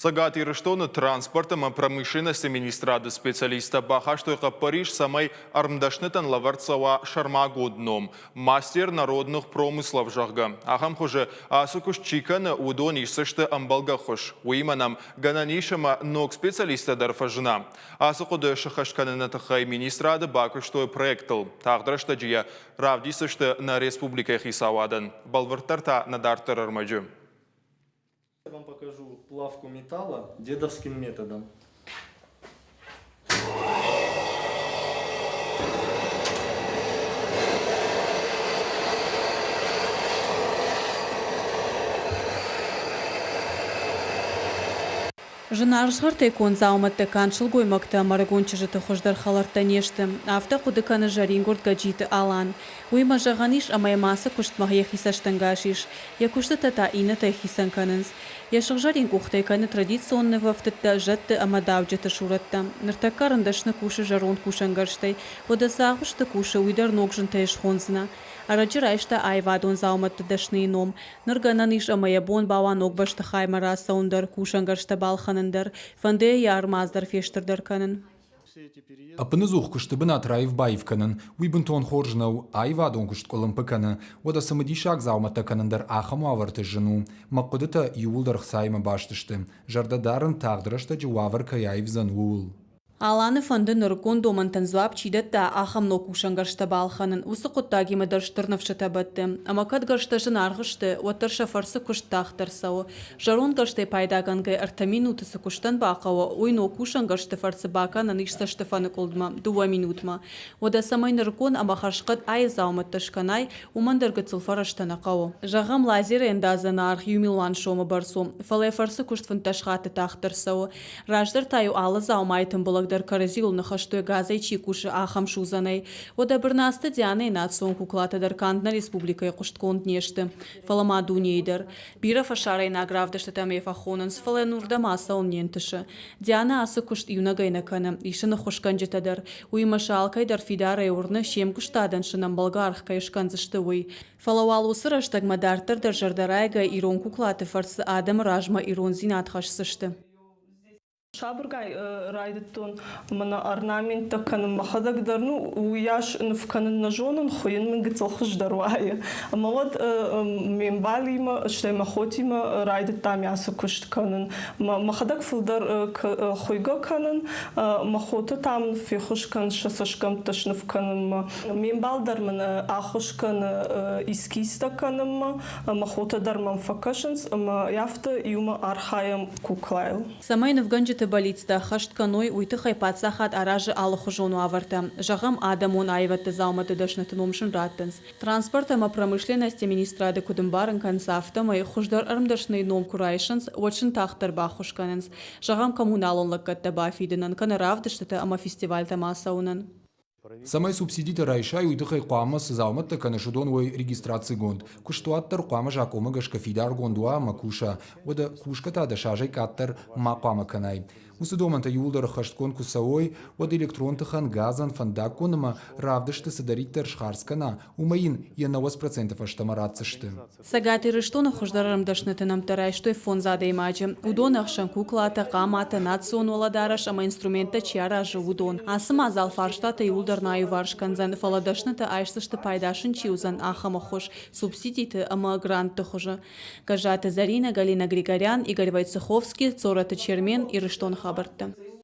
Цӕгат Ирыстоны транспорт ӕмӕ промышленности министрады специалисттӕ бахастой хъӕппӕрис, цӕмӕй ӕрмдӕснытӕн лӕвӕрд цӕуа сӕрмагонд ном «Мастер народных промыслов», зӕгъгӕ. Ахӕм хуызы ацы куыст чи кӕны, уыдон исдзысты ӕмбӕлгӕ ӕххуыс. Уыимӕ нӕм гӕнӕн ис ӕмӕ ног специалисттӕ дӕр фӕзына. Ацы хъуыды сыххӕст кӕныны тыххӕй министрады бакуыстой проектыл. Тагъд рӕстӕджы йӕ равдисдзысты нӕ республикӕйы хицауадӕн. Бӕлвырддӕр та нӕ дарддӕр ӕрмӕджы. Я вам покажу плавку металла дедовским методом. Зынаргъ згъӕртӕй конд дзаумӕттӕ канд сылгоймӕгтӕ ӕмӕ ӕрыгон чызджыты хуыздӕр хӕлӕрттӕ не сты, афтӕ хъуыды кӕны зӕрингуырд Гӕджиты Алан. Уыимӕ зӕгъӕн ис, ӕмӕ йӕм ацы куыстмӕ йӕхи цӕстӕнгас ис, йӕ куыстытӕ та иннӕтӕй хицӕн кӕнынц. Йӕ сыгъзӕрин къухтӕй кӕны традицион нывӕфтыдтӕ, зӕдты ӕмӕ дауджыты сурӕттӕ. Ныртӕккӕ ӕрмдӕсны кусы зӕронд кусӕнгӕрзтӕй, уӕдӕ цы агъуысты кусы, уый дӕр ног зынтӕй схондзынӕ. Ӕрӕджы райста аивадон дзаумӕтты дӕсныйы ном. Ныр гӕнӕн ис ӕмӕ йӕ бон бауа ног бӕстыхаймӕ рацӕуын дӕр, кусӕнгӕрзтӕ балхӕнын дӕр, фӕнды йӕ йӕ ӕрмадз дӕр фестырдӕр кӕнын. Ӕппыныдзух куысты бынат раив-баив кӕнын, уый бынтон хорз нӕу, аивадон куыст къуылымпы кӕны, уӕдӕ цымыдисаг дзаумӕттӕ кӕнын дӕр ахӕм уавӕрты зын у. Мӕ хъуыдытӕ иууылдӕр хцаимӕ баст сты, зӕрдӕ дарын тагъд рӕстӕджы уавӕр кӕй аивдзӕн, ууыл. Аланы фӕнды нырыккон домӕнтӕн дзуапп чи дӕтта, ахӕм ног кусӕнгӕрзтӕ балхӕнын. Уыцы хъуыддагимӕ дӕр стыр ныфсытӕ бӕтты. Ӕмӕ кӕд гӕрзтӕ зынаргъ сты, уӕддӕр сӕ фӕрцы куыст тагъддӕр цӕуы. Зӕронд гӕрзтӕй пайдагӕнгӕ ӕртӕ минуты цы куыстӕн бахъӕуы, уый ног кусӕнгӕрзты фӕрцы бакӕнӕн ис цӕстыфӕныкъуылдмӕ, дыууӕ минутмӕ. Уӕдӕ цӕмӕй нырыккон ӕмӕ хӕрзхъӕд аив дзаумӕттӕ скӕнай, уымӕн дӕр гыццыл фӕрӕзтӕ нӕ хъӕуы. Зӕгъӕм, лазеры ӕндадзӕны аргъ иу милуан сомы бӕрц у, фӕлӕ йӕ фӕрцы куыст 15 хатты тагъддӕр цӕуы. Раздӕр та-иу алы дзаумайы тымбылӕг дӕр кӕрӕдзиуыл ныхӕстой газӕй чи кусы, ахӕм судзӕнӕй. Уӕдӕ Бырнацты Дианӕйы национ куклатӕ дӕр канд нӕ республикӕйы хъуыстгонд не сты, фӕлӕ ма дунейы дӕр. Бирӕ фӕсарӕйнаг равдыстытӕм ӕй фӕхонынц, фӕлӕ йын уырдӕм ацӕуын не нтысы. Дианӕ ацы куыст иунӕгӕй нӕ кӕны, ис ын ӕххуысгӕнджытӕ дӕр. Уыимӕ сӕ алкӕй дӕр фидарӕй уырны, се мгуыстадӕн сын ӕмбӕлгӕ аргъ кӕй скӕндзысты, уый. Фӕлӕ уал уыцы рӕстӕгмӕ дарддӕр дӕр зӕрдӕрайгӕ ирон куклаты фӕрцы адӕмы размӕ ирондзинад хӕсдзысты. Сабыргай райдыдтон мӕнӕ орнаменттӕ кӕнын мӕхӕдӕг дӕр, ну, уыйас ныв кӕнын нӕ зонын, хуыйын мын гыццыл хуыздӕр уайы. Ӕмӕ уӕд ме мбалимӕ, стӕй мӕ хотимӕ райдыдтам ацы куыст кӕнын. Мӕхӕдӕг фылдӕр хуыйгӕ кӕнын, мӕ хоты та мын феххуыс кӕн сӕ цӕсгӕмттӕ сныв кӕнынмӕ. Ме мбал дӕр мын ӕххуыс кӕны эскизтӕ кӕнынмӕ, мӕ хотӕ дӕр мӕм фӕкӕсынц ӕмӕ афтӕ иумӕ архайӕм куклайыл. Цӕмӕй нывгӕнджыты бӕллицтӕ ӕххӕст кӕной, уый тыххӕй паддзахад аразы алыхуызон уавӕртӕ. Зӕгъӕм, адӕмон аивӕдты дзаумӕтты дӕсныты ном сын раттынц. Транспорт ӕмӕ промышленности министрады куыд ӕмбарын кӕнынц, афтӕмӕй, хуыздӕр ӕрмдӕсныйы ном куы райсынц, уӕд сын тагъддӕр баххуыс кӕнынц, зӕгъӕм, коммуналон лӕггӕдтӕ бафидынӕн кӕнӕ равдыстытӕ ӕмӕ фестивальтӕм ацӕуынӕн. Цӕмӕй субсидитӕ райсай, уый тыххӕй хъуамӕ цы дзаумӕттӕ кӕныс, уыдон уой регистрацигонд. Куыстуат дӕр хъуамӕ закъонмӕ гӕсгӕ фидаргонд уа ӕмӕ куса. Уӕдӕ кусгӕ та дӕс азӕй къаддӕр ма хъуамӕ кӕнай. Уыцы домӕнтӕ иууылдӕр ӕххӕстгонд куы цӕуой, уӕд электрон тыхӕн, газӕн, фӕндаггон ӕмӕ равдысты цыдӕриддӕр схардз кӕна, уымӕй йын йӕ 90% фӕстӕмӕ ратдзысты. Цӕгат Ирыстоны хуыздӕр ӕрмдӕсныты нӕмттӕ райстой фондз адӕймаджы. Уыдоны ӕхсӕн куклатӕ, хъаматӕ, национ уӕлӕдарӕс ӕмӕ инструменттӕ чи аразы, уыдон. Ацы мадзал фарстатӕ иууылдӕр нӕ аиуварс кӕндзӕн, фӕлӕ дӕснытӕ айсдзысты пайда сын чи уыдзӕн, ахӕм ӕххуыс, субсидиты ӕмӕ грантты хуызы. Гӕззаты Зӕринӕ, Галина Григорян, Игорь Войцеховский, Цорӕты Чермен, Ирыстоны хабӕрттӕ.